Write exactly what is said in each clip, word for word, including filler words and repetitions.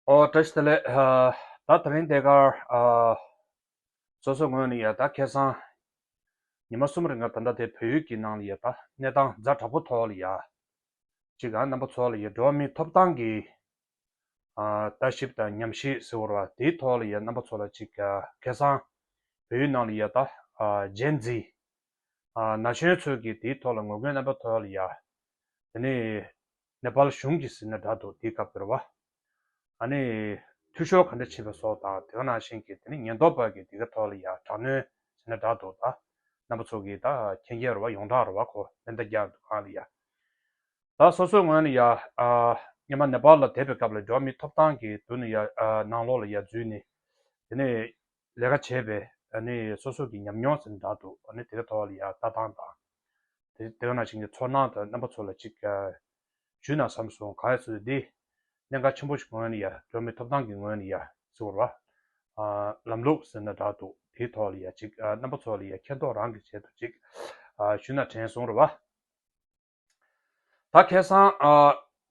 ཨོ་བཀྲ་ཤིས་བདེ་ལེགས། ཨ། ད་དེ་རིང་དེ་གར་ཨ། སོ་སོའི་ངོས་ནས་ཡ་ད་ཁ་སང་ཉི་མ་གསུམ་རིང་ག་ད་ལྟ་དེ་བལ་ཡུལ་གྱི་ནང་ལ་ཡ་ད་གནས་སྟངས་ཛ་དྲག་པོ་ཐོག་ལ་ཡ་ཅིག་ཨ་རྣམ་པ་ཚོ་ལ་ཡ་འགྲོ་བ་མིའི་ཐོབ་ཐང་གི་ཨ་ལྟ་ཞིབ་དང་ཉམས་ཞིབ་ཟེར་བ་རེད་བ། དེའི་ཐོག་ལ་ཡ་རྣམ་པ་ཚོ་ལ་ཅིག་ཨ་ཁ་སང་བལ་ཡུལ་ནང་ལ་ཡ་ད་ཨ་ཇེན་ཛི་ཨ་ན་གཞོན་ཚོས་ཀྱིས་དེའི་ཐོག་ལ་ངོ་རྒོལ་རྣམ་པ་ཐོག་ལ་ཡ། དེ་ནས་ནེ་པཱལ་གཞུང་གིས་ཟེར་ན་འདྲ་འདུག་དེའི་སྐབས་དེར་བ། ཨ་ནི་འཐུས་ཤོར་ག་འདྲ་ཕྱིན་པ་སོགས་དང་དེ་ག་ནང་བཞིན་གྱི་དེ་ནི་ཉེན་རྟོག་པ་གིས་དེ་ག་ཐོག་ལ་ཡ་དྲག་གནོན་ཟེར་ན་འདྲ་འདུག་ད་རྣམ་པ་ཚོ་གིས་ད་མཁྱེན་མཁན་རེད་བ། ཡོངས་གྲགས་རེད་བ། ཁོ་མེ་མདའ་རྒྱག་འདུག་གང་ལ་ཡ། ད་སོ་སོའི་ངོས་ནས་ཡ་ཨ་སྔོན་མ་ནེ་པཱལ་ལ་བསྡད་པའི་སྐབས་ལ་འགྲོ་བ་མིའི་ཐོབ་ཐང་གི་དུ་ནས་ཡ་ཨ་ནང་ལོགས་ལ་ཡ་འཛུལ་ནས་དེ་ནས་ལས་ཀ་བྱས་པའི་ཨ་ནི་སོ་སོ་གི་ཉམས་མྱོང་ཟེར་ན་འདྲ་འདུག་ཨ་ནི་དེ་ག་ཐོག་ལ་ཡ་ལྟ་སྟངས་དང་། དེ་དེ་ག་ནང་བཞིན་གྱི་ཚོར་སྣང་དང་རྣམ་པ་ཚོ་ལ་ཅིག་ཨ་ཞུས་ན་བསམ་སོང་། གང་ཡིན་ཟེར་ན་འདི་གནད་འགག་ཆེན་པོ་ཞིག་ངོས་ནས་ཡ་འགྲོ་བ་མིའི་ཐོབ་ཐང་གི་ངོས་ནས་ཡ་ཟེར་བ་རེད་བ། ཨ་ལམ་ལུགས་ཟེར་ན་འདྲ་འདུག་དེའི་ཐོག་ལ་ཡ་ཅིག་ཨ་རྣམ་པ་ཚོ་ལ་ཡ་མཁྱེན་རྟོགས་རང་གི་ཆེད་དུ་ཅིག་ཨ་ཞུས་ན་དྲན་སོང་རེད་བ། ད་ཁ་སང་ཨ་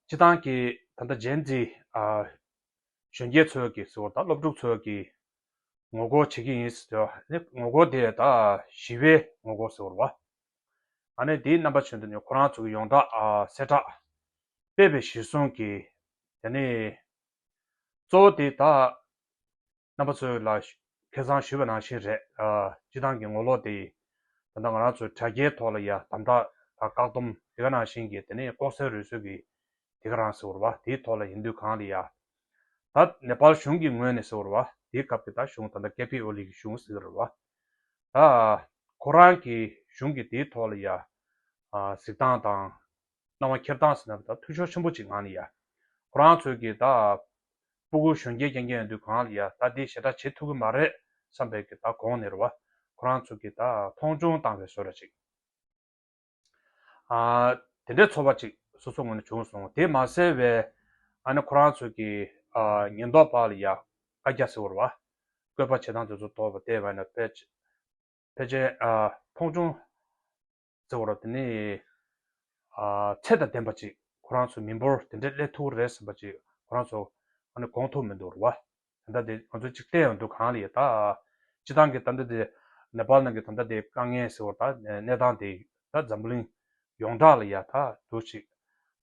སྤྱི་བཏང་གི་ད་ལྟ་ཇེན་ཛི་ཨ་གཞོན་སྐྱེས་ཚོས་ཀྱི་ཟེར་བ་དང་སློབ་ཕྲུག་ཚོས་ཀྱི་ངོ་རྒོལ་བྱེད་ཀྱི་ཡིན་ཟེར་བ་ནི་ངོ་རྒོལ་དེ་ད་ཞི་བའི་ངོ་རྒོལ་ཟེར་བ་རེད་བ། ཨ་ནི་དེའི་རྣམ་པ་བྱོན་དུས་ནི་ཁོ་རང་ཚོ་གི་ཡོངས་གྲགས་ཨ་གསལ་བསྒྲགས་སྤེལ་བའི་གཞིར་བཟུང་གིས་དེ་ནི་གཙོ་བོ་དེ་ད་རྣམ་པ་ཚོ་ལ་ཁ་སང་ཞུས་པ་ནང་བཞིན་རེད། ཨ་སྤྱི་བཏང་གི་ངོ་ལོག་དེ་ད་ལྟ་ང་རང་ཚོའི་དྲ་རྒྱའི་ཐོག་ལ་ཡ་དམ་དྲག་དང་བཀག་སྡོམ་དེ་ག་ནང་བཞིན་གྱི་དེ་ནས་ལྐོག་ཟ་རུལ་སུངས་ཀྱི་དེ་ག་རང་ཟེར་བ་རེད་བ། དེའི་ཐོག་ལ་ཡིན་དུས་གང་ལ་ཡ། ད་ནེ་པཱལ་གཞུང་གི་ངོས་ནས་ཟེར་བ་རེད་བ། དེའི་སྐབས་ཀྱི་ད་གཞུང་ད་ལྟ་ཀེ་པི་ཨོ་ལི་གི་གཞུང་ཟེར་གི་རེད་བ། ད་ཁོ་རང་གི་གཞུང་གི་དེའི་ཐོག་ལ་ཡ་ཨ་གཟིགས་སྟངས་དང་སྣང་བ་འཁྱེར་སྟངས་ཟེར་ན་ད་འཐུས་ཤོར་ཆེན་པོ་ཅིག་ངང་ནས་ཡ། ཁོ་རང་ཚོས་ཀྱི་ད་སྤུ་གུ་གཞོན་སྐྱེས་རྐྱང་རྐྱང་ཡོད་དུས་གང་ལ་ཡ་ད་འདི་ཞེ་དྲག་བྱེད་ཐུབ་ཀྱི་མ་རེད་བསམ་པའི་གི་ད་གོང་ནས་རེད་བ། ཁོ་རང་ཚོས་ཀྱི་ད་མཐོང་ཆུང་བཏང་བའི་བཟོ་འདྲ་ཅིག་ཨ་དེ་འདྲའི་ཚོར་བ་ཅིག་སོ་སོ་ངོས་ནས་བྱུང་སོང་། དེ་མ་ཟད་པའི་ཨ་ནི་ཁོ་རང་ཚོས་ཀྱི་ཨ་ཉེན་རྟོག་པ་ལ་ཡ་བཀའ་རྒྱ་ཟེར་བ་རེད་བ། བཀོད་པ་བྱེད་སྟངས་དེ་ཚོ་ཐོག་བལྟས་པ་ཡིན་ན་ཕལ་ཆེར་ཕལ་ཆེར་ཨ་མཐོང་ཆུང་ཟེར་བ་རེད། དེ་ནི་ཨ་ཚད་དང་ལྡན་པ་ཅིག་ཁོ་རང་ཚོ་མི་འབོར་དེ་འདྲའི་སླེབས་ཐུབ་ཀྱི་རེད་བསམ་པ་ཅིག་ཁོ་རང་ཚོ་ཨ་ནི་དགོངས་ཐུབ་མི་འདུག་རེད་བ། ད་ལྟ་དེ་ང་ཚོ་གཅིག་བལྟས་ཡོང་དུས་གང་ལ་ཡ་ད་སྤྱི་བཏང་གི་ད་ལྟ་དེ་ནེ་པཱལ་ནང་གི་ད་ལྟ་དེ་དཀའ་ངལ་ཟེར་བ་ད་གནས་སྟངས་དེ་ད་འཛམ་བུ་གླིང་ཡོངས་གྲགས་ལ་ཡ་ད་འདུག་ཅིག་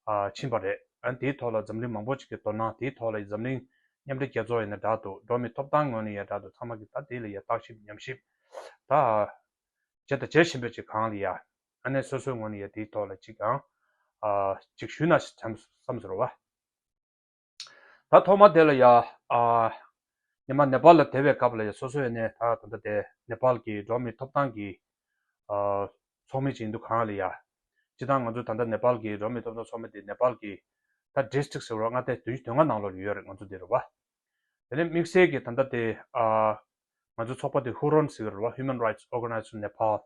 ཨ་ཕྱིན་པ་རེད། ཨ་དེའི་ཐོག་ལ་འཛམ་གླིང་མང་པོ་ཅིག་གི་དོ་སྣང་དེའི་ཐོག་ལ་འཛམ་གླིང་མཉམ་འབྲེལ་རྒྱལ་ཚོགས་ཡིན་ན་འདྲ་འདུག་འགྲོ་བ་མིའི་ཐོབ་ཐང་ངོས་ནས་ཡ་འདྲ་འདུག་ཚང་མ་གི་ད་དེ་ལ་ཡ་བརྟག་ཞིབ་ཉམས་ཞིབ་ད་བྱས་དང་བྱེད་བཞིན་པ་ཅིག་གང་ལ་ཡ། ཨ་ནི་སོ་སོའི་ངོས་ནས་ཡ་དེའི་ཐོག་ལ་ཅིག་ཨང་ཨ་ཅིག་ཞུས་ན་བསམ་བསམ་ཟེར་བ། ད་ཐོག་མ་དེ་ལ་ཡ་ཨ་ཉི་མ་ནེ་པཱལ་ལ་བསྡད་པའི་སྐབས་ལ་ཡ་སོ་སོ་ཡ་ནས་ད་ད་ལྟ་དེ་ནེ་པཱལ་གྱི་འགྲོ་བ་མིའི་ཐོབ་ཐང་གི་ཨ་ཚོགས་མི་ཅིག་ཡིན་དུས་གང་ལ་ཡ། སྤྱི་བཏང་ང་ཚོ་ད་ལྟ་ནེ་པཱལ་གྱི་འགྲོ་བ་མིའི་ཐོབ་ཐང་ཚོགས་མི་དེ་ནེ་པཱལ་གྱི་ད་ཌིས་ཊྲིག་ཟེར་བ་མངའ་སྡེ་བདུན་ཅུ་དོན་ལྔ་ནང་ལོགས་ལ་ཡོད་རེད། ང་ཚོ་འདི་རེད་བ། དེ་ནས་དམིགས་བསལ་གྱི་ད་ལྟ་དེ་ཨ་ང་ཚོ་ཚོགས་པ་དེ་ཧུ་རོན་ཟེར་གི་རེད་བ། Human Rights Organization Nepal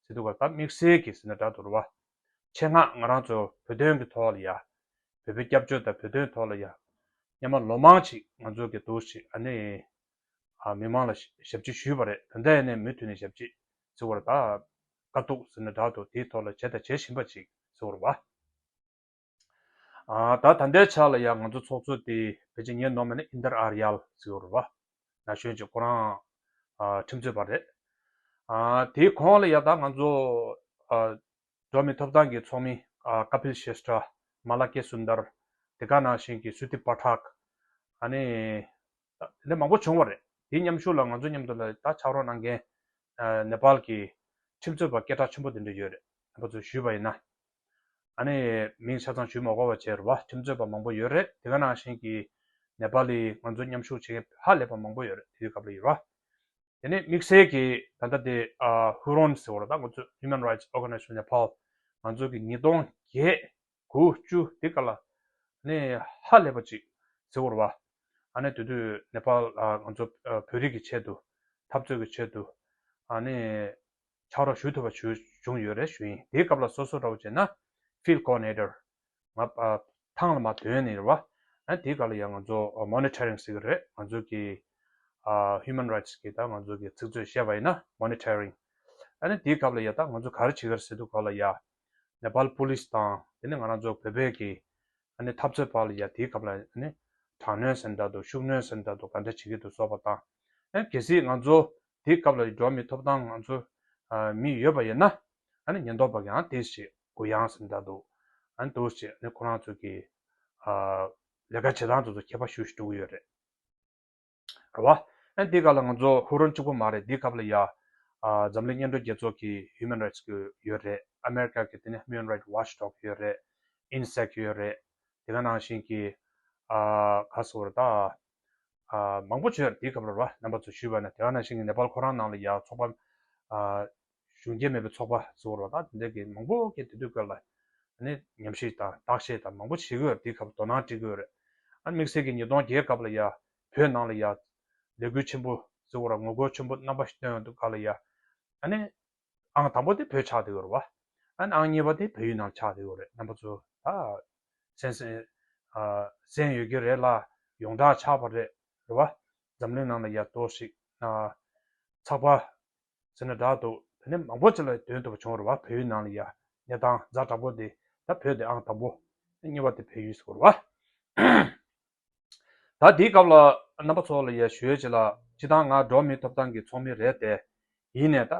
ཟེར་དུས་ཀ་ད་དམིགས་བསལ་གྱི་ཟེར་ན་འདྲ་འདུག་རེད་བ། ཆེད་མངགས་ང་རང་ཚོ་བོད་དོན་གྱི་ཐོག་ལ་ཡ། བོད་པའི་སྐྱབས་བཅོལ་དང་བོད་དོན་ཐོག་ལ་ཡ། སྔོན་མ་ལོ་མང་ཅིག་ང་ཚོ་གི་འདུག་ཞིག་ཨ་ནི་ཨ་མི་མང་ལ་ཞབས་ཕྱི་ཞུས་པ་རེད། ད་ལྟ་ཡ་ནས་མུ་མཐུད་ནས་ཞབས་ཕྱི་ཟེར་བ་རེད། ད་དཀའ་སྡུག་ཟེར་ན་འདྲ་འདུག་དེའི་ཐོག་ལ་བྱས་དང་བྱེད་བཞིན་པ་ཅིག་ཟེར་བ་རེད་བ། ཨ་ད་ད་ལྟའི་ཆ་ལ་ཡང་ང་ཚོ་ཚོགས་གཙོ་དེ་ཕལ་ཆེར་ངའི་ནང་མི་ནི་ཨིན་དར་ཨར་ཡལ་ཟེར་བ་རེད་བ། ན་གཞོན་ཅིག་ཁོ་རང་ཨ་ཁྲིམས་རྩོད་པ་རེད། ཨ་དེའི་གོང་ལ་ཡ་ད་ང་ཚོ་ཨ་འགྲོ་བ་མིའི་ཐོབ་ཐང་གི་ཚོགས་མི་ཨ་ཀ་པིལ་ཤེསྟྲ། མ་ལ་ཀེ་སུན་དར། དེ་ག་ནང་བཞིན་གྱི་སུ་དིབ་པ་ཐག་ཨ་ནི་དེ་འདྲ་མང་པོ་བྱུང་བ་རེད། དེའི་མཉམ་ཞུགས་ལ་ང་ཚོ་མཉམ་དུ་ལ་ད་ཕྱག་རོགས་གནང་མཁན་ཨ་ནེ་པཱལ་གྱི་ཁྲིམས་རྩོད་པ་སྐད་གྲགས་ཆེན་པོ་དེ་འདྲ་ཡོད་རེད། རྣམ་པ་ཚོས་ཞུས་པ་ཡིན་ན། ཨ་ནི་མིང་ཆ་ཚང་ཞུས་མ་དགོས་པ་བྱས་རེད་བ། ཁྲིམས་རྩོད་པ་མང་པོ་ཡོད་རེད། དེ་ག་ནང་བཞིན་གྱི་ནེ་པཱལ་ལི་ང་ཚོ་མཉམ་ཞུགས་བྱེད་མཁན་ཧ་ལས་པ་མང་པོ་ཡོད་རེད། དེ་དུས་སྐབས་ལ་ཡོད་རེད་བ། དེ་ནས་དམིགས་བསལ་གྱི་ད་ལྟ་དེ་ཨ་ཧུ་རོན་ཟེར་བ་རེད། ད་ང་ཚོ་Human Rights Organization Nepal ང་ཚོ་གི་ཉིས་སྟོང་བརྒྱད་དགུ་བཅུ་དེ་ག་ལ་ནས་ཧ་ལས་པ་ཅིག་ཟེར་བ་རེད་བ། ཨ་ནི་དེ་དུས་ནེ་པཱལ་ཨ་ང་ཚོ་ཨ་བོད་རིགས་ཀྱི་ཆེད་དུ་འཐབ་རྩོད་ཀྱི་ཆེད་དུ་ཨ་ནི་ཕྱག་རོགས་ཞུ་ཐུབ་པ་ཞུ་བྱུང་ཡོད་རེད་ཞུ་ཡིན། དེའི་སྐབས་ལ་སོ་སོ་འདྲ་བོ་བྱས་ན་ཕིལ་ཀོ་ནེ་ཊར་ང་ཨ་ཐང་ལ་མ་དོན་ནི་རེད་བ། ཨ་དེའི་སྐབས་ལ་ཡང་ང་ཚོ་མོ་ནི་ཊ་རིང་ཟེར་གི་རེད། ང་ཚོ་གི་ཨ་ཧིའུ་མན་རའིཊ་གི་ད་ང་ཚོ་གི་ཚིག་མཛོད་བཤད་པ་ཡིན་ན་མོ་ནི་ཊ་རིང་། ཨ་ནི་དེའི་སྐབས་ལ་ཡ་ད་ང་ཚོ་ག་རེ་བྱེད་གི་རེད་ཟེར་དུས་སྐབས་ལ་ཡ་ནེ་པཱལ་པུ་ལིས་དང་དེ་ནས་ང་རང་ཚོ་བོད་པའི་གི་ཨ་ནི་འཐབ་རྩོད་པ་ལ་ཡ་དེའི་སྐབས་ལ་ཨ་ནི་ དྲག་གནོན་ཟེར་འདྲ་འདུག་ཤུགས་གནོན་ཟེར་འདྲ་འདུག་ག་འདྲ་བྱེད་ཀྱི་འདུག་སོགས་པ་དང་། ཨ་གལ་སྲིད་ང་ཚོ་དེའི་སྐབས་ལ་འགྲོ་བ་མིའི་ཐོབ་ཐང་ང་ཚོ་ཨ་མི་ཡོད་པ་ཡིན་ན། ཨ་ནི་ཉེན་རྟོག་པ་གིས་ཡང་དེ་ཞིག་གུ་ཡངས་ཟེར་འདྲ་འདུག་ཨ་ནི་འདུག་ཅེས་ཨ་ནི་ཁོ་རང་ཚོ་གི་ཨ་ལས་ཀ་བྱེད་སྟངས་དེ་ཚོ་ཁྱད་པར་ཞེ་པོ་ཞིག་འགྲོ་གི་ཡོད་རེད། རེད་བ། ཨ་ནི་དེའི་སྐབས་ལ་ང་ཚོ་ཧུ་རོན་གཅིག་པོ་མ་རེད། དེའི་སྐབས་ལ་ཡ་ཨ་འཛམ་གླིང་མཉམ་འབྲེལ་རྒྱལ་ཚོགས་ཀྱི་Human Rights་གི་ཡོད་རེད། ཨ་མེ་རི་ཀ་གི་དེ་ནས་Human Rights Watchdog་ཡོད་རེད། ཨིན་སེག་ཡོད་རེད། དེ་ག་ནང་བཞིན་གྱི་ཨ་ག་ཟེར་བ་རེད་ད། ཨ་མང་པོ་བྱོས་རེད། དེའི་སྐབས་ལ་རེད་བ། རྣམ་པ་ཚོས་ཞུས་པ་ན། དེ་ག་ནང་བཞིན་གྱི་ནེ་པཱལ་ཁོ་རང་ནང་ལ་ཡ་ཚོགས་པ་ཨ་གཞུང་འབྲེལ་མེད་པའི་ཚོགས་པ་ཟེར་བ་རེད་བ། ད་དེ་འདྲ་གི་མང་པོ་གིས་དེ་དུས་སྐབས་ལ་ནི་ཉམས་ཞིབ་དང་བརྟག་དཔྱད་དང་མང་པོ་བྱེད་ཀྱི་ཡོད་རེད། དེའི་སྐབས་དོ་སྣང་སྤྲད་ཀྱི་ཡོད་རེད། ཨ་དམིགས་བསལ་གྱི་ཉིས་སྟོང་བརྒྱད་སྐབས་ལ་ཡ་བོད་ནང་ལ་ཡ་ལས་འགུལ་ཆེན་པོ་ཟེར་བ་རེད་བ། ངོ་རྒོལ་ཆེན་པོ་རྣམ་པ་ཞིག་བཏོན་ཡོང་དུས་སྐབས་ལ་ཡ། ཨ་ནི་ཨང་དང་པོ་དེ་བོད་ཆགས་བསྡད་ཡོད་རེད་བ། ཨ་ནི་ཨང་གཉིས་པ་དེ་བལ་ཡུལ་ནང་ཆགས་བསྡད་ཡོད་རེད། རྣམ་པ་ཚོ་ད་གསན་གསན་ཨ་གསན་ཡོད་ཀྱི་རེད་ལ། ཡོངས་གྲགས་ཆགས་པ་རེད། རེད་བ། འཛམ་གླིང་ནང་ལ་ཡ་འདུག་ཅིག་ཨ་ཚགས་པར་ཟེར་ན་འདྲ་འདུག་དེ་ནས་མང་པོ་ཅིག་ལ་འདོན་ཐུབ་པ་བྱུང་རེད་བ། བལ་ཡུལ་ནང་ལ་ཡ་གནས་སྟངས་ཛ་དྲག་པོ་དེ། ད་བོད་དེ་ཨང་དང་པོ། གཉིས་པ་དེ་བལ་ཡུལ་ཟེར་བ་རེད་བ། ད་དེའི་སྐབས་ལ་རྣམ་པ་ཚོ་ལ་ཡ་ཞུ་ཡས་ཅིག་ལ། སྤྱིར་བཏང་ང་འགྲོ་བ་མིའི་ཐོབ་ཐང་གི་ཚོགས་མི་རེད་དེ། ཡིན་ནའི་ད་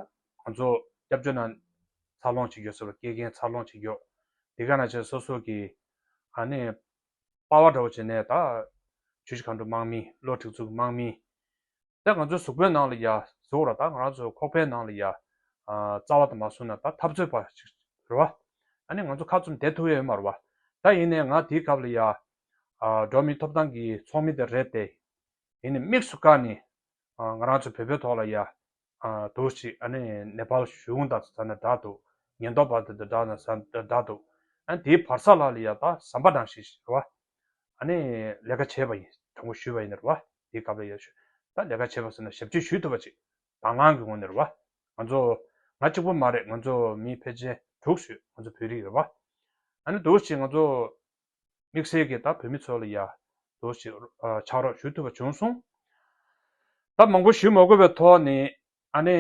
ང་ཚོ་སྐྱབས་བཅོལ་ནང་འཚར་ལོངས་བྱེད་རྒྱུ་ཟེར་བ། སྐད་འགན་འཚར་ལོངས་བྱེད་རྒྱུ། དེ་ག་ནང་བཞིན་སོ་སོ་གི་ཨ་ནི་པ་ཝར་འདྲ་བོ་བྱས་ནས་ད་ཆུ་བཞི་སྒང་དྲུག་དམག་མི། གློ་སྒྲིག་འཛུགས་དམག་མི། ད་ང་ཚོའི་གཟུགས་པོའི་ནང་ལ་ཡ་ཟེར་བ་རེད་བ། ད་ང་རང་ཚོའི་ཁོག་པའི་ནང་ལ་ཡ་ཨ་རྩ་བ་དང་མ་བཟུང་ན་ད་འཐབ་རྩོད་པ་ཞིག་རེད་བ། ཨ་ནི་ང་ཚོ་ཁ་བཙུམ་བསྡད་ཐུབ་ཡ་ཡོད་མ་རེད་བ། ད་ཡིན་ནའི་ང་དེའི་སྐབས་ལ་ཡ་ཨ་འགྲོ་བ་མིའི་ཐོབ་ཐང་གི་ཚོགས་མི་དེ་རེད་དེ། ཡིན་ནའི་དམིགས་སུ་བཀར་ནས་ཨ་ང་རང་ཚོ་བོད་པའི་ཐོག་ལ་ཡ་ཨ་འདུག་ཅིག་ཨ་ནི་ནེ་པཱལ་གཞུང་དང་ཟེར་ན་འདྲ་འདུག་ཉེན་རྟོག་པ་དེ་དང་འདྲ་ན་ཟེར་ན་འདྲ་འདུག་ཨ་ནི་དེའི་བར་ས་ལ་ལ་ཡ་ད་ཟམ་པ་ནང་བཞིན་ཞིག་རེད་བ། ཨ་ནི་ལས་ཀ་བྱས་པ་ཡིན། དྲང་པོ་ཞུས་པ་ཡིན་ན་རེད་བ། དེའི་སྐབས་ལ་ཡ་ཞུ། ད་ལས་ཀ་བྱས་པ་ཟེར་ན་ཞབས་ཕྱི་ཞུ་ཐུབ་པ་ཅིག་དང་བླངས་ཀྱི་ངོས་ནས་རེད་བ། ང་ཚོ་ང་གཅིག་པུ་མ་རེད། ང་ཚོ་མི་ཕལ་ཆེར་དྲུག་ཞུ། ང་ཚོ་བོད་རིགས་རེད་བ། ཨ་ནི་འདུག་ཅིག་ང་ཚོ་དམིགས་བསལ་གྱི་ད་བོད་མི་ཚོ་ལ་ཡ་འདུག་ཅིག་ཨ་ཕྱག་རོགས་ཞུ་ཐུབ་པ་བྱུང་སོང་། ད་མང་པོ་ཞུ་མ་དགོས་པའི་ཐོག་ནས་ཨ་ནི་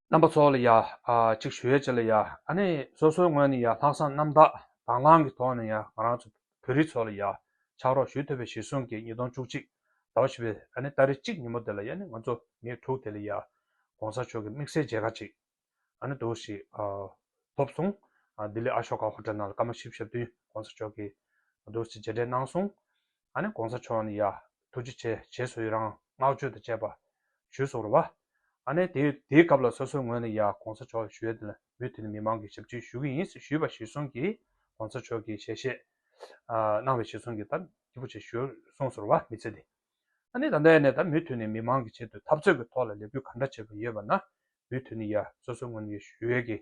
རྣམ་པ་ཚོ་ལ་ཡ་ཨ་གཅིག་ཞུ་ཡས་ཅིག་ལ་ཡ། ཨ་ནི་སོ་སོའི་ངོས་ནས་ཡ་ལྷག་བསམ་རྣམ་དག་དང་བླངས་ཀྱི་ཐོག་ནས་ཡ་ང་རང་ཚོ་བོད་རིགས་ཚོ་ལ་ཡ་ཕྱག་རོགས་ཞུ་ཐུབ་པའི་གཞིར་བཟུང་གིས་ཉིས་སྟོང་བཅུ་གཅིག་ཟླ་བ་བཞི་པའི་ཨ་ནི་ཏ་རིག་གཅིག་ཉིན་མོ་དེ་ལ་ཡ་ནི་ང་ཚོ་མི་དྲུག་དེ་ལ་ཡ་༸གོང་ས་མཆོག་གི་དམིགས་བསལ་མཇལ་ཁ་ཅིག་ཨ་ནི་འདུག་ཞིག་ཨ་ཐོབ་སོང་། ཨ་ལྡི་ལི་ཨ་ཤོ་ཀ་ཧོ་ཊེལ་ནང་ལ་སྐར་མ་བཞི་བཅུ་ཞེ་བདུན་༸གོང་ས་མཆོག་གིས་འདུག་ཞིག་མཇལ་འཕྲད་གནང་སོང་། ཨ་ནི་༸གོང་ས་མཆོག་ནས་ཡ་ཐུགས་རྗེ་ཆེ། རྗེས་སུ་ཡི་རང་བསྔགས་བརྗོད་དང་བཅས་པ་ཞུས་སོང་རེད་བ། ཨ་ནི་དེ་དེའི་སྐབས་ལ་སོ་སོའི་ངོས་ནས་ཡ་༸གོང་ས་མཆོག་ལ་ཞུ་ཡས་དེ་ལ་མུ་མཐུད་ནས་མི་མང་གི་ཞབས་ཕྱི་ཞུ་གི་ཡིན་ཞུས་པ་གཞིར་བཟུང་གིས་༸གོང་ས་མཆོག་གིས་ཞལ་བཞེས་ཨ་གནང་བའི་གཞིར་བཟུང་གིས་ད་སྐྱིད་པོ་བྱས་ཞུས་སོང་ཟེར་བ་མི་ཚེ་འདི། ཨ་ནི་ད་ལྟ་ཡིན་ནའི་ད་མུ་མཐུད་ནས་མི་མང་གི་ཆེད་དུ་འཐབ་རྩོད་ཀྱི་ཐོག་ལ་ལས་འགུལ་ག་འདྲ་བྱེད་དགོས་ཡོད་པ་ན་མུ་མཐུད་ནས་ཡ་སོ་སོའི་ངོས་ནས་ཞུ་ཡས་ཀྱི་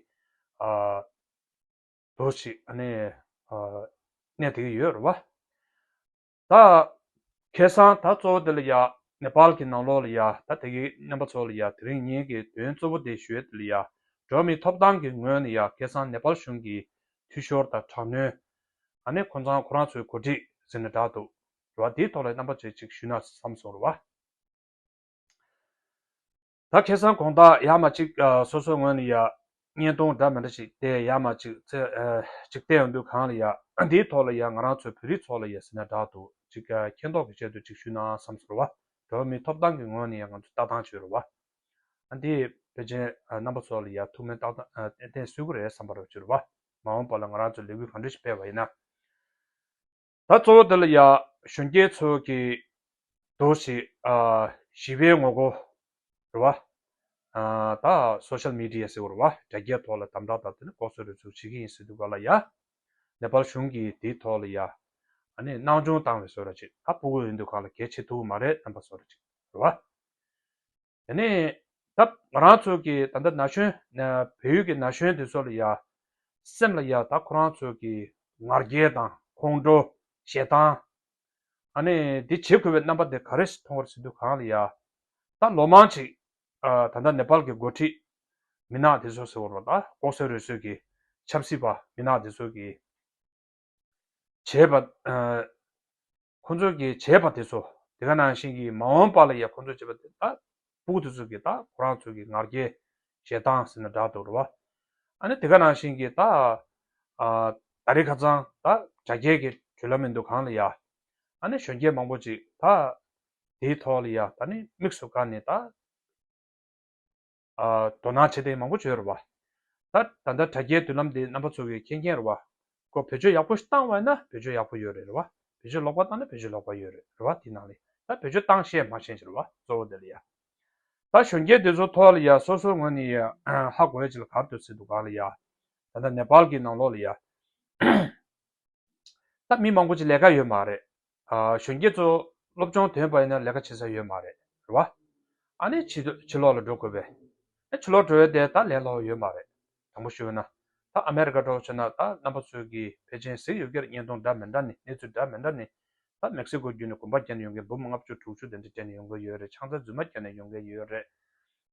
ཨ་འདུག་ཞིག་ཨ་ནི་ཨ་གནས་དེ་གི་ཡོད་རེད་བ། ད་ཁ་སང་ད་གཙོ་བོ་དེ་ལ་ཡ་ནེ་པཱལ་གྱི་ནང་ལོགས་ལ་ཡ་ད་དེ་གི་རྣམ་པ་ཚོ་ལ་ཡ་དེ་རིང་ངེད་ཀྱི་དོན་གཙོ་བོ་དེ་ཞུ་ཡས་དེ་ལ་ཡ་འགྲོ་བ་མིའི་ཐོབ་ཐང་གི་ངོས་ནས་ཡ་ཁ་སང་ནེ་པཱལ་གཞུང་གི་འཐུས་ཤོར་དང་དྲག་གནོན། ཨ་ནི་ཁོ་ཚང་ཁོ་རང་ཚོའི་འགོ་ཁྲིད་ཟེར་ནས་འདྲ་འདུག་རེད་བ། དེའི་ཐོག་ལ་རྣམ་པ་ཚོས་ཅིག་ཞུས་ན་བསམ་སོང་རེད་བ། ད་ཁ་སང་དགོང་དག་ཡར་མར་ཅིག་ཨ་སོ་སོའི་ངོས་ནས་ཡ་བརྙན་ཐུང་འདྲ་མི་འདྲ་ཞིག་དེ་ཡར་མར་ཅིག་ཚེ་ཨ་ཅིག་བལྟས་ཡོང་དུས་གང་ལ་ཡ་འདིའི་ཐོག་ལ་ཡ་ང་རང་ཚོའི་བོད་རིགས་ཚོ་ལ་ཡ་ཟེར་ན་འདྲ་འདུག་ཅིག་ཨ་མཁྱེན་རྟོགས་ཀྱི་ཆེད་དུ་ཅིག་ཞུས་ན་བསམ་སོང་རེད་བ། འགྲོ་བ་མིའི་ཐོབ་ཐང་གི་ངོས་ནས་ཡ་ང་ཚོ་ལྟ་སྟངས་བྱོས་རེད་བ། ཨ་འདི་ཕལ་ཆེར་ཨ་རྣམ་པ་ཚོ་ལ་ཡ་ཐུགས་སྨོན་ཏག་ཏག་ཨ་ཏན་ཏན་གསོས་ཀྱི་རེད་བསམ་པ་རེད་བྱོས་རེད་བ། མ་འོངས་པ་ལ་ང་རང་ཚོ་ལས་འགུལ་གང་འདྲ་ཞིག་སྤེལ་བ་ཡིན་ན། ད་གཙོ་བོ་དེ་ལ་ཡ་གཞོན་སྐྱེས་ཚོ་གི་འདུག་ཞིག་ཨ་ཞི་བའི་ངོ་རྒོལ་རེད་བ། ཨ་ད་སོ་ཤལ་མི་ཌི་ཡ་ཟེར་བ་རེད་བ། དྲ་རྒྱའི་ཐོག་ལ་དམ་དྲག་དང་དེ་ནི་ལྐོག་ཟ་རུལ་སུངས་བྱེད་ཀྱི་ཡིན་ཟེར་དུས་ག་ལ་ཡ། ནེ་པཱལ་གཞུང་གིས་དེའི་ཐོག་ལ་ཡ་ཨ་ནི་སྣང་ཆུང་བཏང་བའི་བཟོ་འདྲ་ཅིག་ད་སྤུ་གུ་ཡིན་དུས་ག་ལ་གལ་ཆེ་ཐུབ་མ་རེད་བསམ་པ་བཟོ་འདྲ་ཅིག་རེད་བ། དེ་ནས་ད་ང་རང་ཚོ་གི་ད་ལྟ་ན་གཞོན་ན་བལ་ཡུལ་གྱི་ན་གཞོན་དེ་ཚོ་ལ་ཡ་སེམས་ལ་ཡ་ད་ཁོ་རང་ཚོ་གི་ང་རྒྱལ་དང་ཁོང་ཁྲོ་ཞེ་སྡང་ཨ་ནི་འདི་བྱེད་དགོས་པའི་རྣམ་པ་དེ་ག་རེ་ཞིག་མཐོང་བ་རེད་ཟེར་དུས་གང་ལ་ཡ་ད་ལོ་མང་ཅིག་ཨ་ད་ལྟ་ནེ་པཱལ་གྱི་འགོ་ཁྲིད་མི་ནག་དེ་ཚོ་ཟེར་བ་རེད་ད་ལྐོག་ཟ་རུལ་སུངས་ཀྱི་ཆབ་སྲིད་པ་མི་ནག་དེ་ཚོ་གི་བྱས་པ། ཨ་ཁོང་ཚོ་གིས་བྱས་པ་དེ་ཚོ་དེ་ག་ནང་བཞིན་གྱི་མ་འོངས་པ་ལ་ཡང་ཁོང་ཚོས་བྱས་པ་དེ་ད་སྤུ་གུ་དེ་ཚོ་གིས་ད་ཁོ་རང་ཚོ་གི་ང་རྒྱལ་ཞེ་སྡང་ཟེར་ན་འདྲ་འདུག་རེད་བ། ཨ་ནི་དེ་ག་ནང་བཞིན་གྱི་ད་ཨ་ད་རེས་ཁ་སང་ད་དྲ་རྒྱའི་གི་བརྒྱུད་ལམ་མི་འདུག་གང་ལ་ཡ་ ཨ་ནི་གཞོན་སྐྱེས་མང་པོ་ཅིག་ད་དེའི་ཐོག་ལ་ཡ་ད་ནི་དམིགས་སུ་བཀར་ནས་ད་ཨ་དོ་སྣང་བྱེད་དེ་མང་པོ་ཅིག་ཡོད་རེད་བ། ད་ད་ལྟ་དྲ་རྒྱའི་མདུན་ལམ་དེ་རྣམ་པ་ཚོ་གིས་མཁྱེན་མཁྱེན་རེད་བ། ཁོ་བེད་སྤྱོད་ཡག་པོ་ཞིག་བཏང་བ་ཡིན་ན་བེད་སྤྱོད་ཡག་པོ་ཡོད་རེད་རེད་བ། བེད་སྤྱོད་ལོག་པ་བཏང་ན་བེད་སྤྱོད་ལོག་པ་ཡོད་རེད་རེད་བ། དེ་ནང་ལ་ད་བེད་སྤྱོད་བཏང་ཤེས་མ་ཤེས་ཅིག་རེད་བ། གཙོ་བོ་དེ་ལ་ཡ། ད་གཞོན་སྐྱེས་དེ་ཚོ་ཐོག་ལ་ཡ་སོ་སོའི་ངོས་ནས་ཡ་ཧ་གོ་ཡ་ཅིག་ལ་ག་རེ་འདུག་ཟེར་དུས་སྒང་ལ་ཡ། ད་ལྟ་ནེ་པཱལ་གྱི་ནང་ལོགས་ལ་ཡ། ད་མི་མང་པོ་ཅིག་ལས་ཀ་ཡོད་མ་རེད། ཨ་གཞོན་སྐྱེས་ཚོ་སློབ་སྦྱོང་ཐོན་པ་ཡིན་ན་ལས་ཀ་བྱེད་ས་ཡོད་མ་རེད་རེད་བ། ཨ་ནི་ཕྱི་ཕྱི་ལོགས་ལ་འགྲོ་དགོས་པས། ཨ་ཕྱི་ལོགས་འགྲོ་ཡས་དེ་ད་ལས་སླ་པོ་ཡོད་མ་རེད། དྲང་པོ་ཞུས་ན། ད་ཨ་མེ་རི་ཀ་འགྲོ་བྱས་ན་ད་རྣམ་པ་ཚོས་ཀྱི་ཕལ་ཆེར་གཟིགས་ཡོད་ཀྱི་རེད། བརྙན་ཐུང་འདྲ་མི་འདྲ་ནས་གནས་ཚུལ་འདྲ་མི་འདྲ་ནས། ད་མེག་སི་ཀོ་བརྒྱུད་ནས་གོམ་པ་བརྒྱབ་ནས་ཡོང་མཁན་འབུམ་ལྔ་བཅུ་དྲུག་ཅུ་དེ་འདྲ་བརྒྱབ་ནས་ཡོང་གི་ཡོད་རེད། ཆང་ས་རྫུན་མ་བརྒྱབ་ནས་ཡོང་གི་ཡོད་རེད།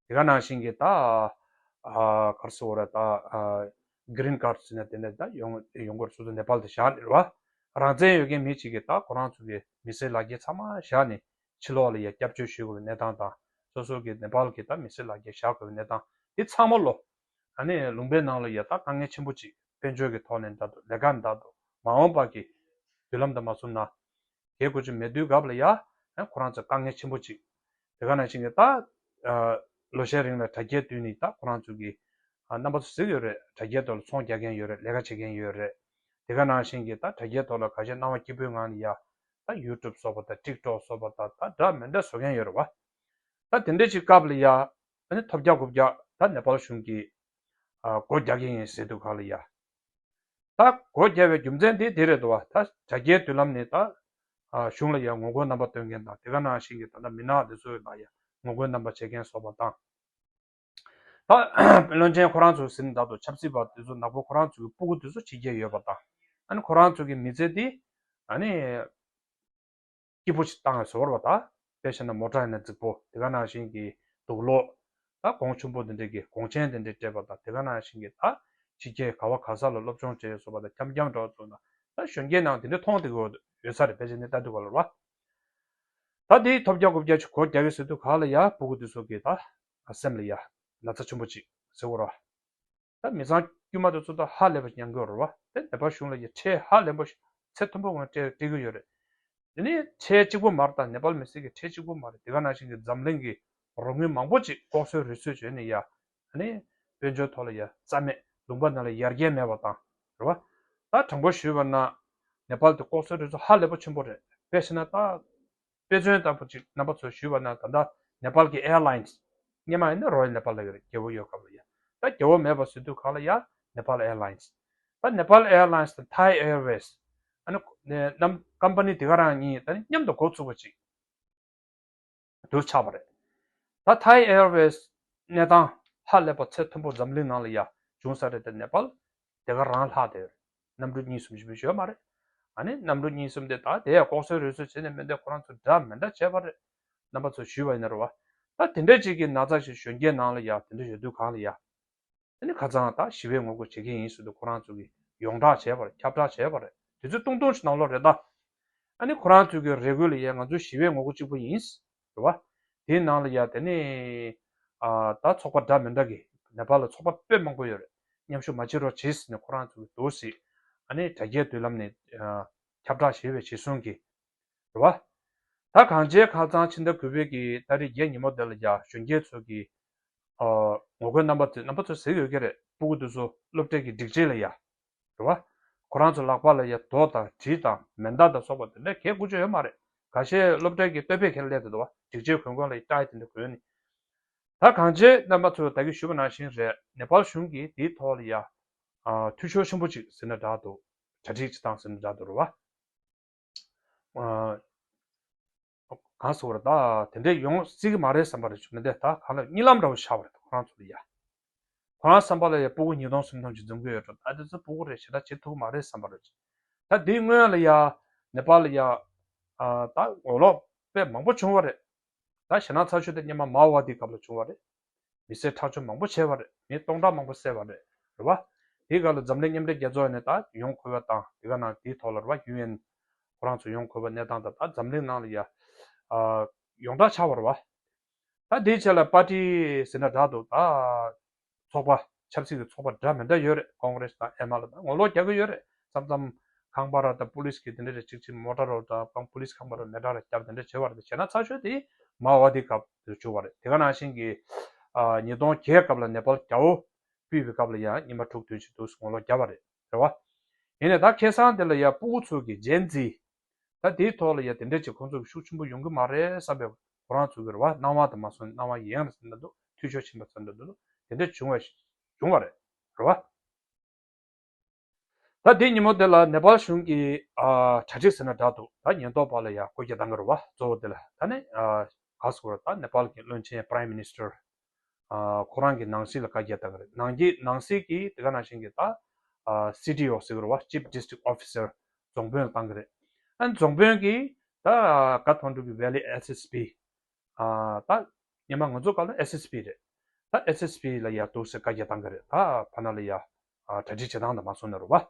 དེ་ག་ནང་བཞིན་གྱི་ད་ཨ་ག་རེ་ཟེར་དགོས་རེད། ད་ཨ་གི་རིན་ཀར་ཟེར་ན་དེ་འདྲ་ད་ཡོང་ཡོང་གི་རེད། སོ་སོ་ནེ་པཱལ་དུ་བཞག་ནས་རེད་བ། རང་བཙན་ཡོད་མཁན་མི་གཅིག་གིས་ད་ཁོ་རང་ཚོ་གི་མི་སེར་ལག་འཁྱེར་ཚང་མ་བཞག་ནས་ཕྱི་ལོགས་ལ་ཡ་སྐྱབས་བཅོལ་ཞུ་དགོས་པའི་གནས་སྟངས་དང་། སོ་སོ་གི་ནེ་པཱལ་གྱི་ད་མི་སེར་ལག་འཁྱེར་བཞག་དགོས་པའི་གནས་སྟངས་དེ་ཚང་མ་ལོ། ཨ་ནི་ལུང་པའི་ནང་ལ་ཡ་ད་དཀའ་ངལ་ཆེན་པོ་ཅིག་དཔལ་འབྱོར་གྱི་ཐོག་ནས་འདྲ་འདུག་ལས་ཀ་འདྲ་འདུག་མ་འོངས་པ་གི་མདུན་ལམ་དུ་མ་བཟུང་ན། དེ་དགོས་ཀྱི་མེད་དུས་སྐབས་ལ་ཡ། ཨ་ཁོ་རང་ཚོ་དཀའ་ངལ་ཆེན་པོ་ཅིག་དེ་ག་ནང་བཞིན་གྱི་ད་ཨ་ལོ་ཤས་རིང་ལ་དྲ་རྒྱའི་མདུན་ནས་ད་ཁོ་རང་ཚོ་གི་ཨ་རྣམ་པ་ཚོ་གཟིགས་ཡོད་རེད། དྲ་རྒྱའི་ཐོག་ལ་ཚོང་རྒྱག་མཁན་ཡོད་རེད། ལས་ཀ་བྱེད་མཁན་ཡོད་རེད། དེ་ག་ནང་བཞིན་གྱི་ད་དྲ་རྒྱའི་ཐོག་ལ་ཁ་ཤས་སྣང་བ་སྐྱིད་པོའི་ངང་ནས་ཡ། ད་ཡུ་ཊུབ་སོགས་པ་དང་ཊིག་ཊོག་སོགས་པ་དང་ད་འདྲ་མི་འདྲ་བཟོ་མཁན་ཡོད་རེད་བ། ད་དེ་འདྲ་ཅིག་སྐབས་ལ་ཡ། ཨ་ནི་ཐོབ་རྒྱག་དགུ་རྒྱག་ད་ནེ་པཱལ་གཞུང་གིས་ཨ་སྒོ་རྒྱག་གི་ཡིན་ཟེར་དུས་སྒང་ལ་ཡ། ད་སྒོ་རྒྱག་པའི་རྒྱུ་མཚན་དེ་དེ་རེད་འདུག་བ། ད་དྲ་རྒྱའི་མདུན་ལམ་ནས་ད་ཨ་གཞུང་ལ་ཡ་ངོ་རྒོལ་རྣམ་པ་སྟོན་མཁན་དང་། དེ་ག་ནང་བཞིན་གྱི་ད་ལྟ་མི་ནག་དེ་ཚོ་ལ་ཡ་ངོ་རྒོལ་རྣམ་པ་བྱེད་མཁན་སོགས་པ་དང་། ད་བློན་ཆེན་ཁོ་རང་ཚོ་ཟིན་ད་དུ་ཆབ་སྲིད་པ་དེ་ཚོ་ནག་པོ་ཁོ་རང་ཚོ་གི་སྤུ་གུ་དེ་ཚོ་ཕྱི་རྒྱལ་ཡོད་པ་དང་། ཨ་ནི་ཁོ་རང་ཚོ་གི་མི་ཚེ་དེ་ཨ་ནི་སྐྱིད་པོ་ཞིག་བཏང་བའི་བཟོ་བར་བ་དང་། དཔེ་བྱས་ན་མོ་ཊ་ཡིན་ན་རྫིག་པོ། དེ་ག་ནང་བཞིན་གྱི་དུག་ལོག་ད་གོང་ཆེན་པོ་འདི་འདྲས་ཀྱི་གོང་ཆེན་འདི་འདྲས་སྤྲད་པ་དང་། དེ་ག་ནང་བཞིན་གྱི་ད་ཕྱི་རྒྱལ་ག་བ་ག་ས་ལ་སློབ་སྦྱོང་བྱས་ཡོད་བཟོ་བ་དང་། འཁྱམ་འཁྱམ་འགྲོ་བཟོ་ན་ད་གཞོན་སྐྱེས་ནང་དེ་འདྲས་མཐོང་བསྡད་ཀྱི་ཡོད་ས་རེད། ཕལ་ཆེར་ནི་ལྟ་དུས་ག་ལ་རེད་བ། ད་དེའི་ཐོབ་རྒྱག་དགུ་རྒྱག་ཅིག་སྒོ་རྒྱག་གི་ཟེར་དུས་ག་ལ་ཡ་སྤུ་གུ་དེ་ཚོ་གི་ད་སེམས་ལ་ཡ་ན་ཚ་ཆེན་པོ་ཅིག་ཟེར་བ་རེད་བ། ད་མི་ཚང་དཀྱུས་མ་དེ་ཚོ་ད་ཧ་ལས་པ་ཞིག་མྱངས་ཀྱི་ཡོད་རེད་བ། དེ་ནེ་པཱལ་གཞུང་ལ་ཡ་ཁྲལ་ཧ་ལས་པ་ཞིག་ཚད་མཐོན་པོ་ངང་སྤྲད་སྤྲད་ཀྱི་ཡོད་རེད། དེ་ནི་ཁྲལ་གཅིག་པོ་མ་རེད། ད་ནེ་པཱལ་མི་སེར་གྱི་ཁྲལ་གཅིག་པོ་མ་རེད། དེ་ག་ནང་བཞིན་གྱི་འཛམ་གླིང་གི་རོགས་དངུལ་མང་པོ་ཅིག་ལྐོག་གསོད་རུལ་སུངས་བྱས་ནས་ཡ། ཨ་ནི་དཔལ་འབྱོར་ཐོག་ལ་ཡ་རྩ་མེད། ལུང་པ་ནང་ལ་ཡར་རྒྱས་མེད་པ་དང་། རེད་བ། ད་དྲང་པོ་ཞུས་པ་ན་ནེ་པཱལ་དེ་ལྐོག་གསོད་རུལ་སུངས་ཧ་ལས་པ་ཆེན་པོ་རེད། དཔེ་བྱས་ན་ད། དཔེ་མཚོན་ལྟ་བུ་ཅིག་རྣམ་པ་ཚོས་ཞུས་པ་ན། ད་ལྟ་ནེ་པཱལ་གྱི་ཨེར་ལའིན་སི། སྔོན་མ་ཡིན་ན་རོ་ཡལ་ནེ་པཱལ་ལབ་ཀྱི་རེད། རྒྱལ་པོ་ཡོད་སྐབས་ལ་ཡ། ད་རྒྱལ་པོ་མེད་པ་ཟེར་དུས་ག་ལ་ཡ་ནེ་པཱལ་ཨེར་ལའིན་སི། ད་ནེ་པཱལ་ཨེར་ལའིན་སི་དང་ཐའི་ཨེར་ཝེ་སི། ཨ་ནི་ནམ་ཀམ་པ་ནི་དེ་ག་རང་གཉིས་ད་ནི་མཉམ་དུ་འགོ་ཚུགས་པ་ཅིག་དུ་ཆགས་པ་རེད། ད་ཐའི་ཨེར་ཝེ་སི་གནས་སྟངས་ཧ་ལས་པ་ཚད་མཐོན་པོ་འཛམ་གླིང་ནང་ལ་ཡ་བྱུང་ས་རེད་དེ། ནེ་པཱལ་དེ་ག་རང་ལྷག་དེ་གནམ་གྲུ་གཉིས་གསུམ་ཞིག་ཡོད་མ་རེད། ཨ་ནི་གནམ་གྲུ་གཉིས་གསུམ་དེ་ད་དེ་ཡ་ལྐོག་གསོད་རུལ་སུངས་བྱས་ནས་མི་འདུག་ཁོ་རང་ཚོ་འདྲ་མི་འདྲ་བྱས་པ་རེད། རྣམ་པ་ཚོས་ཞུས་པ་ཡིན་ན་རེད་བ། ད་དེ་འདྲ་ཅིག་གི་ན་ཚ་ཞིག་གཞོན་སྐྱེས་ནང་ལ་ཡ་དེ་འདྲ་ཡོད་དུས་གང་ལ་ཡ། ཨ་ནི་ཁ་སང་ད་ཞི་བའི་ངོ་རྒོལ་བྱེད་ཀྱི་ཡིན་ཟེར་དུས་ཁོ་རང་ཚོ་གིས་ཡོངས་གྲགས་བྱས་པ་རེད། ཁྱབ་བསྒྲགས་བྱས་པ་རེད། དུས་ཚོད་ཏུང་ཏུང་ཞིག་ནང་ལོགས་རེད་ད། ཨ་ནི་ཁོ་རང་ཚོ་གི་རེ་སྐུལ་ལ་ཡ་ང་ཚོ་ཞི་བའི་ངོ་རྒོལ་གཅིག་པུ་ཡིན། རེད་བ། དེའི་ནང་ལ་ཡ་དེ་ནི་ཨ་ད་ཚོགས་པ་འདྲ་མི་འདྲ་གི་ནེ་པཱལ་ལ་ཚོགས་པ་དཔེ་མང་པོ་ཡོད་རེད། མཉམ་ཞུགས་མ་བྱེད་རོགས་བྱེད་ཟེར་ནས་ཁོ་རང་ཚོ་གི་འདུག་སེ་ཨ་ནི་དྲ་རྒྱའི་མདུན་ལམ་ནས་ཨ་ཁྱབ་བསྒྲགས་བྱས་པའི་རྗེས་བཟུང་གི། རེད་བ། ད་གང་བྱས་ཁ་སང་ཕྱི་ཟླ་དགུ་པའི་གི་ཏ་རིག་བརྒྱད་ཉིན་མོ་དེ་ལ་ཡ་གཞོན་སྐྱེས་ཚོ་གི་ཨ་ངོ་རྒོལ་རྣམ་པ་དེ་རྣམ་པ་ཚོ་གཟིགས་ཡོད་ཀྱི་རེད། སྤུ་གུ་དེ་ཚོ་སློབ་གྲྭའི་གི་སྒྲིག་ཆས་ལ་ཡ། རེད་བ། ཁོ་རང་ཚོ་ལག་པ་ལ་ཡ་རྡོ་དང་གྲི་དང་མེ་མདའ་དང་སོགས་པ་དེ་འདྲ་གས་དགོས་ཀྱི་ཡོད་མ་རེད། ཁ་ཤས་སློབ་གྲྭའི་གི་སྟོད་པའི་ཁྱེར་སླེབས་དེ་འདུག་བ། སྒྲིག་ཆས་གོན་གོན་ལ་ཡ་ཏའི་དེ་འདྲ་གོན་ནས། ད་གང་བྱས་རྣམ་པ་ཚོས་ད་གིན་ཞུས་པ་ནང་བཞིན་རེད། ནེ་པཱལ་གཞུང་གིས་དེའི་ཐོག་ལ་ཡ་ཨ་འཐུས་ཤོར་ཆེན་པོ་ཅིག་ཟེར་ན་འདྲ་འདུག་གྲ་སྒྲིག་ཅིག་བཏང་ཟེར་ན་འདྲ་འདུག་རེད་བ། ཨ་གང་ཟེར་བ་རེད། ད་དེ་འདྲས་ཡོང་སྲིད་ཀྱི་མ་རེད་བསམ་པ་རེད། ཆུ་མི་འདས་ད་གང་ལ་གཉིད་ལམ་འདྲ་བོ་ཤར་བ་རེད། ཁོ་རང་ཚོ་ལ་ཡ། ཁོ་རང་བསམ་པ་ལ་ཡ་སྤུ་གུ་ཉིས་སྟོང་སུམ་སྟོང་ཅིག་འཛོམས་ཀྱི་ཡོད་འགྲོ། ད་དེ་ཚོ་སྤུ་གུ་རེད། ཞེ་དྲག་བྱེད་ཐུབ་ཀྱི་མ་རེད་བསམ་པ་རེད། ད་དེའི་སྔོན་ལ་ཡ་ནེ་པཱལ་ལ་ཡ་ཨ་ད་ངོ་ལོག་དཔེ་མང་པོ་བྱུང་བ་རེད། ད་ཞེད་སྣང་ཚ་ཤོས་དེ་སྔོན་མ་མའོ་ཝ་དིའི་སྐབས་ལ་བྱུང་བ་རེད། མི་སེར་ཁྲག་སྦྱོར་མང་པོ་བྱས་པ་རེད། མི་སྟོང་ཕྲག་མང་པོ་བསད་པ་རེད། རེད་བ། དེའི་སྐབས་ལ་འཛམ་གླིང་མཉམ་འབྲེལ་རྒྱལ་ཚོགས་ནས་ད་ཡོང་དགོས་པ་དང་། དེ་ག་ནང་དེའི་ཐོག་ལ་རེད་བ། ཡུ་ཨེན་ཁོ་རང་ཚོ་ཡོང་དགོས་པ་གནས་སྟངས་དང་། ད་འཛམ་གླིང་ནང་ལ་ཡ་ཨ་ཡོངས་གྲགས་ཆགས་པ་རེད་བ། ད་དེའི་ཆེད་ལ་པར་ཊི་ཟེར་ན་འདྲ་འདུག་ད་ཚོགས་པ་ཆབ་སྲིད་ཀྱི་ཚོགས་པ་འདྲ་མི་འདྲ་ཡོད་རེད། ཀོང་རེ་སི་དང་ཨེ་མ་ལ་དང་ངོ་ལོག་རྒྱག་གི་ཡོད་རེད། མཚམས་མཚམས་ ཁང་པ་ར་དང་པུ་ལིས་ཀྱི་དེ་འདྲ་རེ་གཅིག་གཅིག་མོ་ཊ་ར་དང་པུ་ལིས་ཁང་པ་ར་མེ་ཏྲ་ར་བརྒྱབ་དེ་འདྲ་བྱས་པ་རེད། བྱས་ན་ཚར་ཤོས་དེ་མ་ཝ་དི་སྐབས་དེར་བྱུང་བ་རེད། དེ་ག་ནང་བཞིན་གྱི་ཨ་ཉིས་སྟོང་བརྒྱད་སྐབས་ལ་ནེ་པཱལ་རྒྱལ་པོ་སྤུད་པའི་སྐབས་ལ་ཡང་ཉི་མ་དྲུག་བདུན་ཞིག་འདུག་ངོ་ལོག་བརྒྱབ་པ་རེད། རེད་བ། ཡིན་ནའི་ད་ཁ་སང་དེ་ལ་ཡ་སྤུ་གུ་ཚོ་གི་ཇེན་ཛི་ད་དེའི་ཐོག་ལ་ཡ་དེ་འདྲ་ཅིག་ཁོང་ཚོ་གི་ཤུགས་ཆེན་པོ་ཡོང་གི་མ་རེད་བསམ་པའི་ཁོ་རང་ཚོ་གི་རེད་བ། སྣང་བ་དང་མ་སོང་སྣང་བ་ཡེངས་རེད་ཟེར་འདྲ་འདུག་འཐུས་ཤོར་ཕྱིན་པ་ཚོ་འདྲ་འདུག་དེ་འདྲ་བྱུང་བ་བྱུང་བ་རེད། རེད་བ། ད་དེ་ཉིན་མོ་དེ་ལ་ནེ་པཱལ་གཞུང་གིས་ཨ་གྲ་སྒྲིག་ཟེར་ན་འདྲ་འདུག་ད་ཉེན་རྟོག་པ་ལ་ཡ་བཀོད་རྒྱ་བཏང་གི་རེད་བ། གཙོ་བོ་དེ་ལ་ད་ནི་ཨ་ག་ཟེར་དགོས་རེད། ད་ནེ་པཱལ་གྱི་བློན་ཆེན་Prime Minister ཨ་ཁོ་རང་གི་ནང་སྲིད་ལ་བཀའ་རྒྱ་བཏང་གི་རེད། ནང་གི་ནང་སྲིད་ཀྱིས་དེ་ག་ནང་བཞིན་གྱི་ད་ཨ་སི་ཌི་ཨོ་ཟེར་གི་རེད་བ། Chief District Officer རྫོང་དཔོན་ལ་བཏང་གི་རེད། ཨ་རྫོང་དཔོན་གྱིས་ད་Kathmandu གི་Valley S S P ཨ་ད་སྔོན་མ་ང་ཚོ་སྐབས་ལ་S S P རེད། ད་S S P ལ་ཡ་འདུག་སེ་བཀའ་རྒྱ་བཏང་གི་རེད། ད་ཕ་ན་ལ་ཡ་ཨ་གྲ་སྒྲིག་བྱེད་སྟངས་དང་མ་སོང་ན་རེད་བ།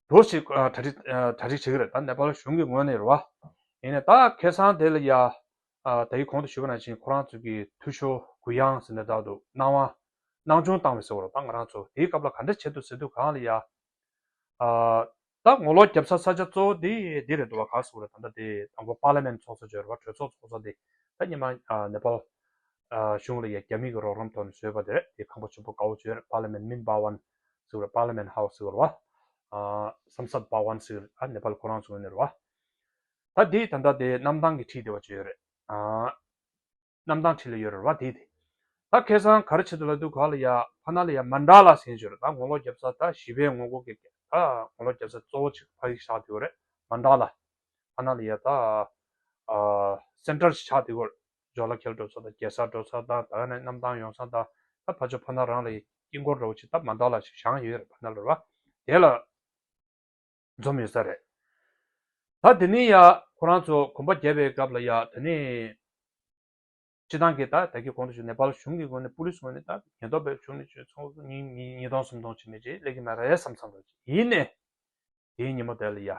འགྲོ་ཞིག་ཨ་གྲ་སྒྲིག་ཨ་གྲ་སྒྲིག་བྱེད་ཀྱི་རེད། ད་ནེ་པཱལ་གཞུང་གི་ངོས་ནས་རེད་བ། ཡིན་ནའི་ད་ཁ་སང་དེ་ལ་ཡ་ཨ་ད་ཡིག་གོང་དུ་ཞུས་པ་ནང་བཞིན་ཁོ་རང་ཚོ་གི་འཐུས་ཤོར་གུ་ཡངས་ཟེར་ནས་བསྡད་འདུག་སྣང་བ་སྣང་ཆུང་བཏང་བའི་ཟེར་བ་རེད། ད་ང་རང་ཚོ་དེའི་སྐབས་ལ་ག་འདྲ་བྱེད་འདུག་ཟེར་དུས་གང་ལ་ཡ་ཨ་ད་ངོ་ལོག་རྒྱབ་ས་ས་ཆ་གཙོ་བོ་དེ་འདི་རེད་འདུག་བ། ག་ཟེར་བ་རེད། ད་ལྟ་དེ་དང་པོ་པར་ལི་མེན་ཚོགས་ས་བརྗོད་རེད་བ། གྲོས་ཚོགས་ཚོགས་ས་དེ་ད་སྔོན་མ་ཨ་ནེ་པཱལ་ཨ་གཞུང་ལ་ཡ་རྒྱ་མི་གི་རོགས་རམ་ཐོག་ནས་བཟོས་པ་དེ་རེད། དེ་ཁང་པ་ཆེན་པོ་དགའ་བོ་བརྗོད་རེད། པར་ལི་མེན་མིན་བྷ་ཝན་ཟེར་བ་རེད། པར་ལི་མེན་ཧའུ་སི་ཟེར་བ་རེད་བ། ཨ་སམ་སད་བྷ་ཝན་ཟེར་བ་རེད། ཨ་ནེ་པཱལ་ཁོ་རང་ཚོ་ནས་རེད་བ། ད་དེ་ད་ལྟ་དེ་གནམ་ཐང་གི་འཁྲིས་དེ་བ་བརྗོད་རེད། ཨ་གནམ་ཐང་འཁྲིས་ལ་ཡོད་རེད་བ། དེ་དེ་ད་ཁ་སང་ག་རེ་བྱེད་དུ་ལ་དུས་ག་ལ་ཡ་ཕ་ན་ལ་ཡ་མན་ཌ་ལ་ཟེར་ཞོར་ད་ངོ་ལོག་རྒྱབ་ས་ད་བཞི་པའི་ངོ་རྒོལ་གྱི་ད་ངོ་ལོག་རྒྱབ་ས་གཙོ་བོ་ཅིག་ཕ་གི་ཤག་དེ་བ་རེད། མན་ཌ་ལ་ཕ་ན་ལ་ཡ་ད་ཨ་སེན་ཊར་ཅིག་ཆགས་དེ་བ་རེད། ཇོ་ལ་ཁེལ་འགྲོ་ས་དང་རྒྱལ་ས་འགྲོ་ས་དང་ད་ག་ནས་གནམ་ཐང་ཡོང་ས་དང་ད་ཕ་ཆོ་ཕ་ན་རང་ལ་ཡ་དཀྱིལ་འཁོར་འདྲ་བོ་ཅིག་ད་མན་ཌ་ལ་ཞིག་བཞེངས་ཡོད་རེད། ཕ་ན་ལ་རེད་བ། དེ་ལ་འཛོམས་ཡོད་ས་རེད། ད་དེ་ནས་ཡ་ཁོ་རང་ཚོ་གོམ་པ་བརྒྱབ་པའི་སྐབས་ལ་ཡ་དེ་ནས་སྤྱི་བཏང་གི་ད་ད་གི་གོང་དུ་ཞུ་ནེ་པཱལ་གཞུང་གི་ངོས་ནས་པུ་ལིས་ངོས་ནས་ད་ཉེན་རྟོག་པའི་གཞུང་ནས་ཚོང་ཉིས་ཉིས་ཉིས་སྟོང་སུམ་སྟོང་ཅིག་མི་ཅིག་སླེབས་ཀྱི་མ་རེད་བསམ་བསམ་རེད། ཡིན་ནའི་དེའི་ཉིན་མོ་དེ་ལ་ཡ་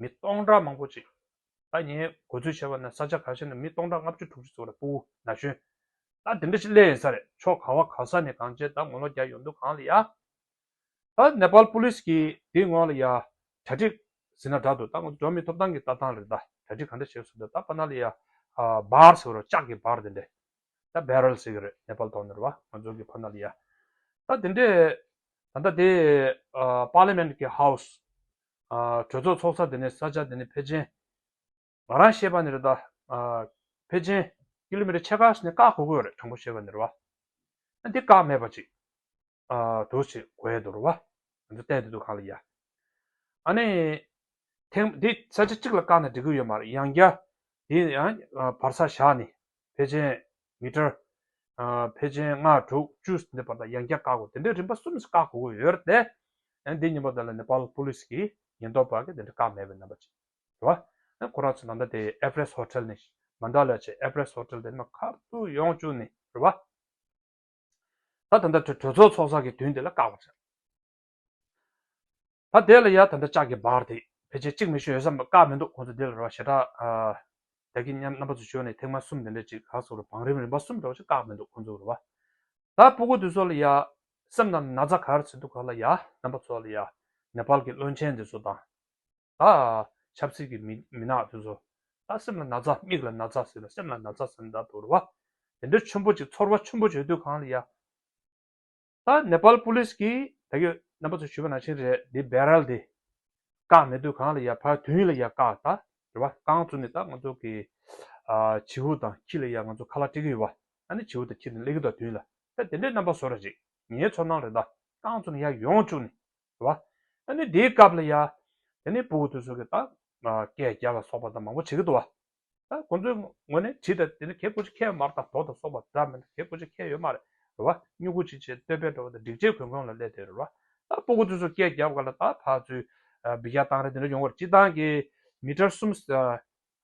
མི་སྟོང་ཕྲག་མང་པོ་ཅིག་ད་ངས་གོ་ཚོད་བྱས་པ་ན་ས་ཆ་ཁ་ཤས་ནས་མི་སྟོང་ཕྲག་ལྔ་བཅུ་དྲུག་ཅུ་ཙམ་རེད། སྤུ་གུ་ན་གཞོན་ད་དེ་འདྲ་ཞིག་སླེབས་ཡིན་ས་རེད། ཕྱོགས་ག་བ་ག་ས་ནས་གང་བྱས་ད་ངོ་ལོག་རྒྱག་ཡོང་དུས་གང་ལ་ཡ། ད་ནེ་པཱལ་པུ་ལིས་ཀྱིས་དེའི་ངོ་ལ་ཡ་གྲ་སྒྲིག་ཟིན་ན་འདྲ་འདུག་ད་ང་ཚོ་འགྲོ་མི་ཐོབ་ཐང་གི་ལྟ་སྟངས་རེད། ད་གྲ་སྒྲིག་ག་འདྲ་བྱས་སོང་ད་ད་པ་ན་ལ་ཡ་ཨ་བར་ཟེར་བ་ལྕགས་ཀྱི་བར་དེ་འདྲ་ད་བེ་རལ་ཟེར་གི་རེད། ནེ་པཱལ་ཐོག་ནས་རེད་བ། ང་ཚོ་གི་པ་ན་ལ་ཡ་ད་དེ་འདྲས་ད་ལྟ་དེ་ཨ་པར་ལི་མེན་ཊི་གི་ཧའུ་སི་ཨ་གྲོས་ཚོགས་ཚོགས་ས་དེ་ནས་ས་ཆ་དེ་ནས་ཕལ་ཆེར་ང་རང་ཤེས་པ་ནི་རེད་ད། ཨ་ཕལ་ཆེར་ཀི་ལོ་མི་ཊར་ཕྱེད་ཀ་ཞིག་ནས་བཀག་གོ་གི་ཡོད་རེད། དྲང་པོ་བཤད་པ་ནི་རེད་བ། ཨ་འདི་བཀག་མེད་པ་ཅིག་ཨ་འདུག་ཅིག་གོ་ཡས་འདུག་རེད་བ། ང་ཚོ་བལྟས་དེ་འདུག་གང་ལ་ཡ། ཨ་ནི་ཐེངས་འདི་ས་ཆ་གཅིག་ལ་བཀག་ན་འགྲིག་གི་ཡོད་མ་རེད། ཡང་བསྐྱར་འདི་ཡང་ཨ་བར་ས་བཞག་ནས་ཕལ་ཆེར་མི་ཊར་ཨ་ཕལ་ཆེར་ལྔ་དྲུག་བཅུ་འདི་བར་དུ་ཡང་བསྐྱར་བཀག་དགོས། དེ་འདྲའི་རིམ་པ་གསུམ་ཞིག་བཀག་དགོས་ཀྱི་ཡོད་རེད་དེ། ཨ་འདི་ཉིན་མོ་དེ་ལ་ནེ་པཱལ་པུ་ལིས་ཀྱིས་ཉེན་རྟོག་པ་གིས་དེ་འདྲ་བཀག་མེད་པའི་རྣམ་པ་ཅིག་རེད་བ། ཁོ་རང་ཚོ་ད་ལྟ་དེ་ཨེ་བྷི་རེ་སི་ཧོ་ཊེལ་ནས་མན་ཌ་ལ་བྱས་ཨེ་བྷི་རེ་སི་ཧོ་ཊེལ་དེ་ནས་ཁ་ཐུག་ཡོང་བཅུག་ནས་རེད་བ། ད་ད་ལྟ་གྲོས་གྲོས་ཚོགས་ཚོགས་ས་གི་མདུན་དེ་ལ་བཀག་པ་རེད། ད་དེ་ལ་ཡ་ད་ལྟ་ལྕགས་ཀྱི་བར་དེ་ཕལ་ཆེར་གཅིག་མི་ཤོད་ཡོད་ས་མ་བཀག་མི་འདུག་ཁོ་ཚོ་དེ་ལ་རེད་བ། ཞེ་དྲག་ཨ་ད་གིན་མཉམ་རྣམ་པ་ཚོ་ཞུས་ནས་ཐེངས་མ་གསུམ་དེ་འདྲ་ཅིག་ག་ཟེར་བ་བང་རིམ་རིམ་པ་གསུམ་འདྲ་བོ་ཞིག་བཀག་མི་འདུག་ཁོ་ཚོ་རེད་བ། ད་སྤུ་གུ་དེ་ཚོ་ལ་ཡ་སེམས་ནང་ན་ཚ་ག་རེ་ཟེར་འདུག་ག་ལ་ཡ་རྣམ་པ་ཚོ་ལ་ཡ་ནེ་པཱལ་གྱི་བློན་ཆེན་དེ་ཚོ་དང་། ད་ཆབ་སྲིད་ཀྱི་མི་མི་ནག་དེ་ཚོ་ད་སེམས་ལ་ན་ཚ། མིག་ལ་ན་ཚ་ཟེར་ན་སེམས་ལ་ན་ཚ་ཟེར་ན་ད་དོར་བ་དེ་འདྲ་ཆེན་པོ་ཅིག་ཚོར་བ་ཆེན་པོ་བྱེད་དུས་གང་ལ་ཡ། ད་ནེ་པཱལ་པུ་ལིས་ཀྱིས་ད་གི་རྣམ་པ་ཚོ་ཞུས་པ་ནང་བཞིན་རེད། འདི་བེ་རལ་དེ་བཀག་མེད་དུས་གང་ལ་ཡ་ཕར་མདུན་ལ་ཡ་བཀག་ད་རེད་བ། རྐང་བཙུགས་ནས་ད་ང་ཚོ་གི་ཨ་བྱིའུ་དང་ཁྱི་ལ་ཡ་ང་ཚོ་ཁ་ལག་སྤྲད་ཀྱི་ཡོད་བ། ཨ་ནི་བྱིའུ་དང་ཁྱི་དེ་སླེབས་ཀྱི་འདུག་མདུན་ལ། ད་དེ་འདྲའི་རྣམ་པ་བཟོ་འདྲ་ཅིག་ངའི་ཚོར་སྣང་རེད་ད། རྐང་བཙུགས་ནས་ཡར་ཡོང་བཅུག་ནས་རེད་བ། ཨ་ནི་དེའི་སྐབས་ལ་ཡ། དེ་ནས་སྤུ་གུ་དེ་ཚོ་གིས་ད་ཨ་སྐད་རྒྱག་ལ་སོགས་པ་དང་མང་པོ་བྱེད་ཀྱི་འདུག་བ། ད་ཁོང་ཚོའི་ངོས་ནས་གྲི་དང་དེ་ནས་གད་པོ་ཅིག་ཁྱེར་ཡོད་མ་རེད། ད་རྡོ་དང་སོགས་པ་འདྲ་མིན་གད་པོ་ཅིག་ཁྱེར་ཡོད་མ་རེད་རེད་བ། སྨྱུ་གུ་ཅིག་བྱས་སྟོད་པའི་འགྲོ་བ་དང་སྒྲིག་ཆས་གོན་གོན་ལ་སླེབས་དེ་རེད་བ། ད་སྤུ་གུ་དེ་ཚོ་སྐད་རྒྱབ་ག་ལ་ད་ཕར་ཚུར་ཨ་འབུད་རྒྱག་བཏང་རེས་དེ་འདྲ་ཡོང་གི་རེད། སྤྱིར་བཏང་གི་མི་ཊར་གསུམ་ཨ་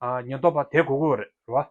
ཨ་ཉེན་རྟོག་པ་དེ་དགོས་ཀྱི་ཡོད་རེད་རེད་བ།